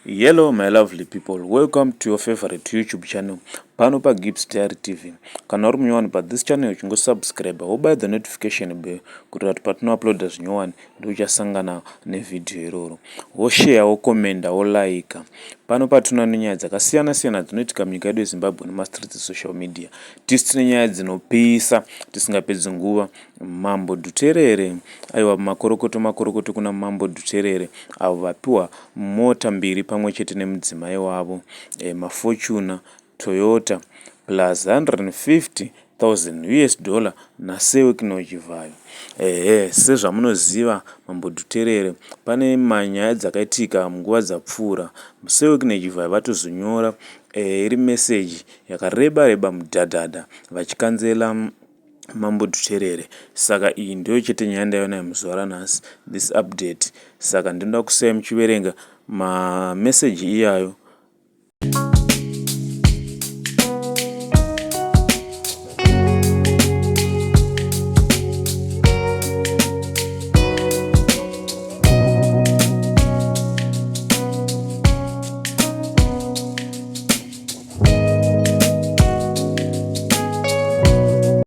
Hello my lovely people, welcome to your favorite YouTube channel pano paGibbs Diary TV. Kana uri munyowani pathis channel, chingosubscribe wobaya the notification bell kuitira kuti patinouploada zvinyowani ndiuchasangana nevhidhiyo iroro. Woshare, wocommenta, wolika. Pano patinoona nenyaya dzakasiyana siyana dzinoitika munyika yedu yeZimbabwe nemastreets esocial media. Tisu tine nyaya dzinopisa tisingapedzi nguva. Mambo Dhuterere, aiwa, makorokoto, makorokoto kuna Mambo Dhuterere avo vapiwa mota mbiri pamwe chete nemudzimai wavo, maFortuner Toyota plus 150,000 US dollar naSir Wicknell Chivayo. Ehe, sezvamunoziva, Mambo Dhuterere pane manyaya dzakaitika munguva dzapfuura. Sir Wicknell Chivayo vatozonyora iri meseji yakareba reba mudhadhadha vachicounsela Mambo Dhuterere. Saka iyi ndiyo chete nyaya ndaiona muzuva ranhasi, this update. Saka ndinoda kusiyai muchiverenga mameseji iyayo.